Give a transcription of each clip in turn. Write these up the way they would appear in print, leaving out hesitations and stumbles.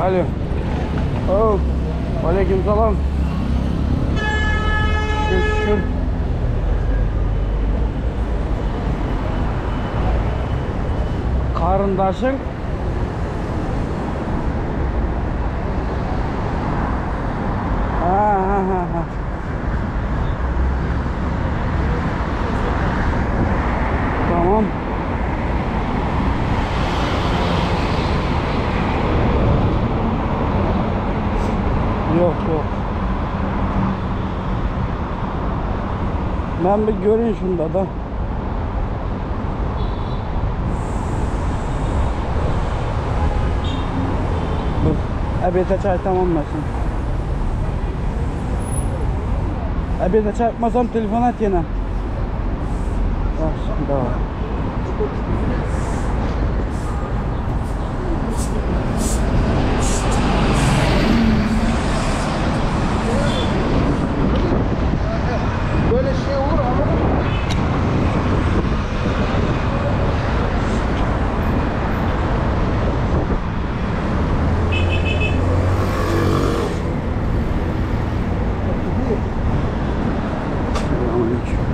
Alo. Oh. Aleyküm salam. Şükür şükür. Garyndaşyň Ha ha ha ha. Tamam. Yok yok. Ben bir göreyim şunda da. Dur. Ebete çay tamamlasın. Ebete çarpmasam telefon at yine. Bak, devam. Böyle şey olur ama. Selamünaleyküm.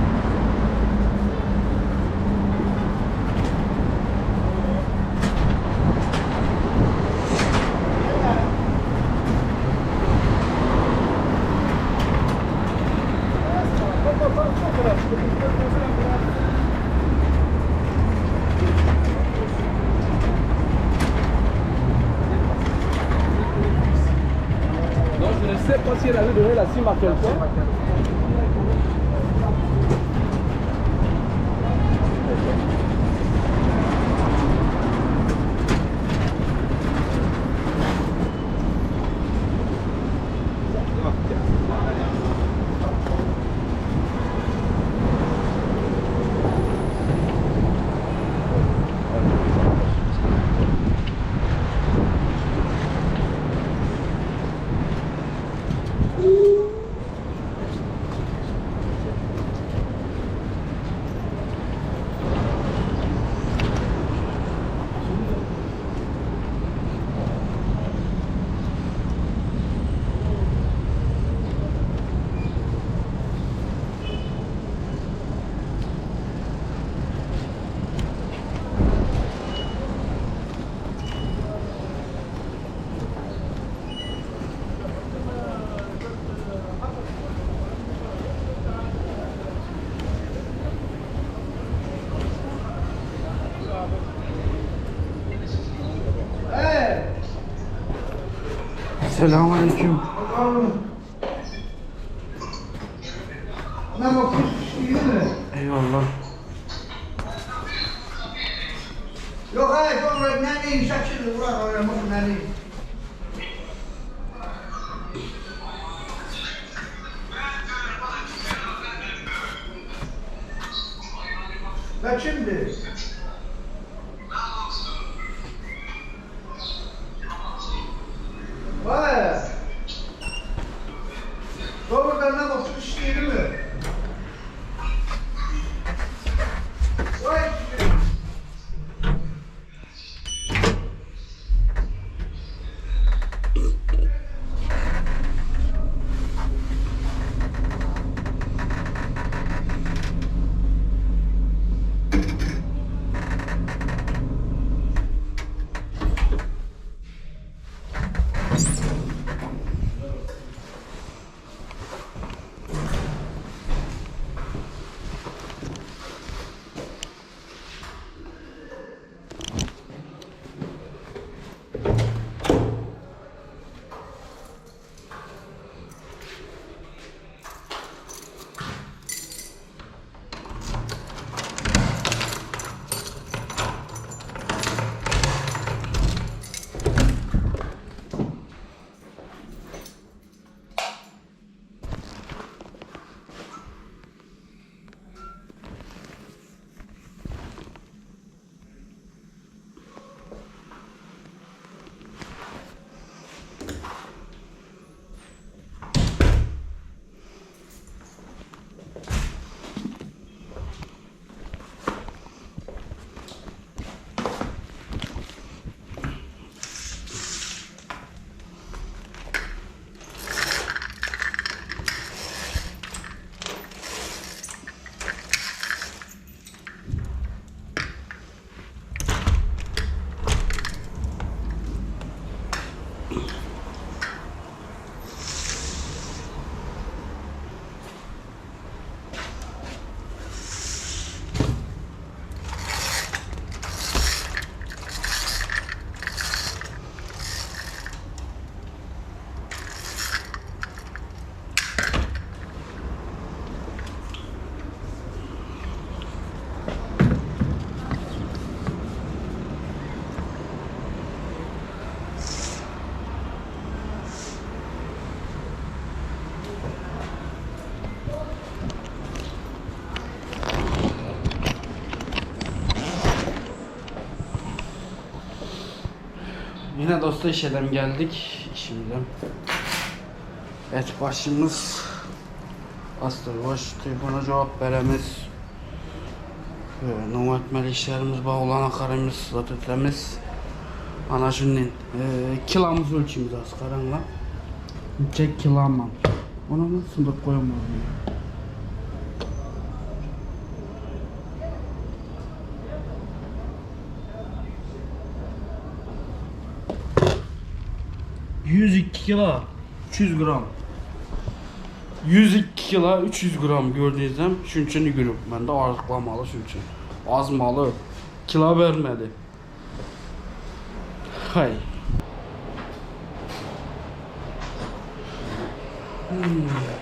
Donc je ne sais pas si elle avait donné la cime à quelqu'un. Selamünaleyküm. Ne bakıyorsun iyi mi? Eyvallah. Yok hayır, doğru, nani, şaşırdı, ulan oraya, bakın nani. Bak şimdi. Vay. Doğrudan ne bakıyorsun, işleydi mi? Vay. Yine dosta işeden geldik. Şimdi et başımız Astır boş telefona cevap veremiz. Ee, Normal etmeli işlerimiz bağ olan akarımız zaten Ana şunun e, kilamız ölçümüz az karanla. Çek kilamam. Onu nasıl da koyamam. ya. ...102 kilo... ...300 gram. 102 kilo 300 gram gördüyüzəm. Şunun üçün yürüb. Məndə arıqlamalı şunun üçün. Azmalı. Kilo vermədi. Hay. Hmm.